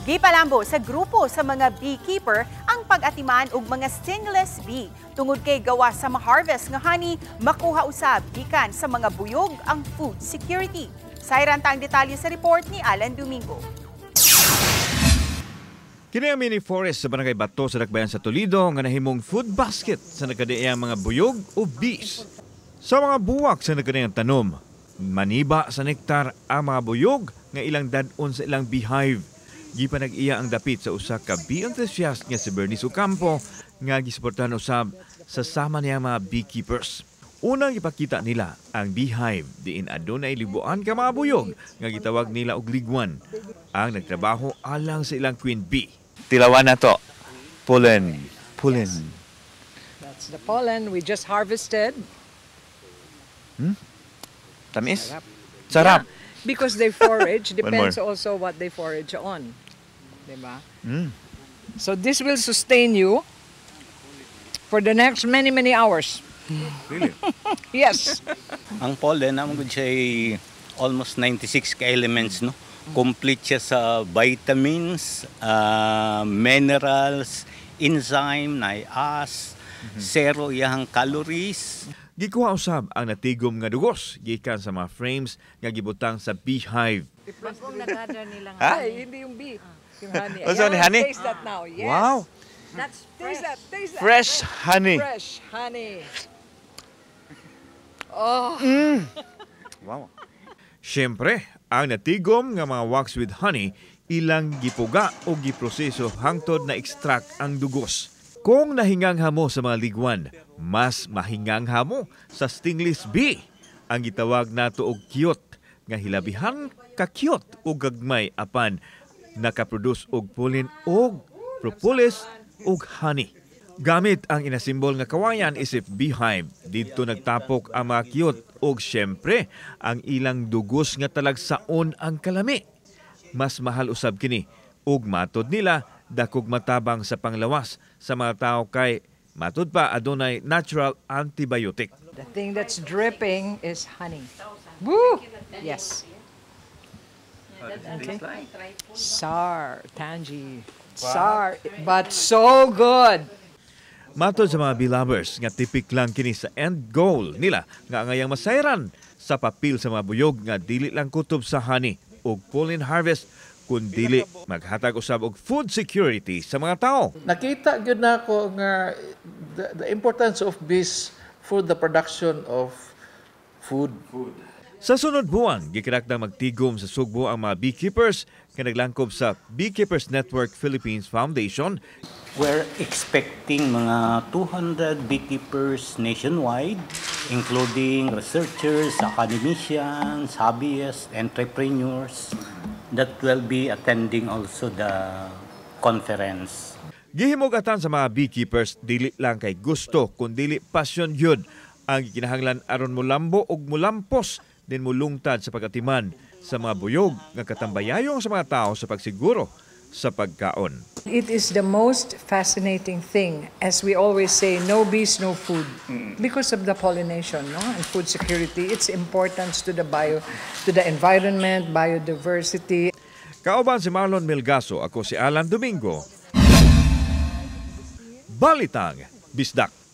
Gipalambo sa grupo sa mga beekeeper ang pag-atiman og mga stingless bee tungod kay gawas sa ma-harvest nga honey, makuha usab gikan sa mga buyog ang food security. Sayran ta ang detalye sa report ni Alan Domingo. Kini ang mini forest sa Barangay Bato sa Dakbayan sa Toledo nga nahimong food basket sa nagkadaiyang mga buyog o bees. Sa mga buwak sa nagkadaiyang tanom, maniba sa nektar ang mga buyog nga ilang dad-on sa ilang beehive. Gipanag-iya ang dapit sa usa ka bee enthusiast nga si Bernice Ocampo nga gisuportahan usab sa sama niya mga beekeepers. Unang ipakita nila ang beehive diin adunay libuan ka mga buyog nga gitawag nila og ligwan ang nagtrabaho alang sa ilang queen bee. Tilawan na to. Pollen. Pollen. That's the pollen we just harvested. Tamis? Sarap. Yeah, because they forage, One more. Depends also what they forage on. Diba? Mm. So this will sustain you for the next many, many hours. Really? Yes. Ang pollen, naa man gud siya ay almost 96 ka elements, no? Complete siya sa vitamins, minerals, enzyme, as, zero iyang calories. Gikuha usab ang natigom nga dugos gikan sa mga frames nga gibutang sa beehive. Ay, hindi yung bee. Yung honey. Oh, so Ayan, ni honey? taste that now. Yes. Wow. That's taste that. Taste that. Fresh honey. Fresh honey. Oh. Wow. Siyempre, ang natigom nga mga wax with honey ilang gipuga o giproseso hangtod na extract ang dugos. Kung nahingangha mo sa mga ligwan, mas mahingangha mo sa stingless bee. Ang gitawag nato og cute nga hilabihan ka cute og gagmay apan nakaproduce og pollen og propolis ug honey. Gamit ang inasimbol nga kawayan isip beehive, didto nagtapok ang mga cute ug syempre ang ilang dugos nga talagsaon ang kalami. Mas mahal usab kini ug matod nila dakog matabang sa panglawas sa mga tao kay matud pa adunay natural antibiotic. The thing that's dripping is honey. Woo! Yes. Okay. Sour, tangy, sour, but so good. Matod sa mga bee lovers nga tipik lang kini sa end goal nila nga angayang masayran sa papil sa mga buyog nga dili lang kutob sa honey ug pollen harvest kun dili maghatag usab og food security sa mga tao. Nakita gyud nako nga the importance of bees for the production of food. Sa sunod buwan, gikirakdang magtigom sa Sugbo ang mga beekeepers nga naglangkob sa Beekeepers Network Philippines Foundation. We're expecting mga 200 beekeepers nationwide, including researchers, academicians, hobbyists, entrepreneurs that will be attending also the conference. Gihimugatan sa mga beekeepers dili lang kay gusto kundili pasyon gyud ang gikinahanglan aron mulambo ug mulampos din mulungtad sa pagatiman sa mga buyog nga katambayayong sa mga tao sa pagsiguro sa pagkaon. It is the most fascinating thing. As we always say, no bees, no food. Because of the pollination, no? And food security, its importance to the environment, biodiversity. Kauban si Marlon Melgaso, ako si Alan Domingo. Balitang Bisdak.